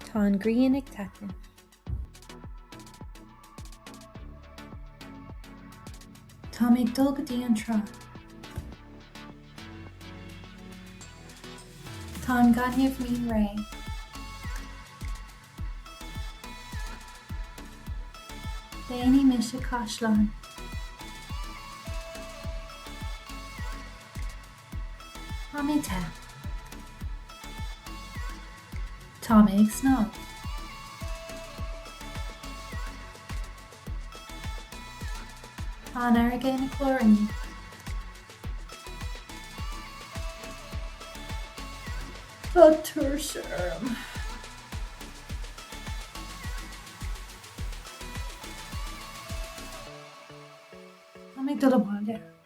Tá an ghrian ag taitneamh. Tá mé ag dul go dtí an trá. Tá an gaineamh mín réidh. Déanfaidh mise caisleán. Tá mé te. Tá mé ag snámh. Tá an fharraige ina clár inniu. Tá tuirse orm. Tá mé ag dul abhaile.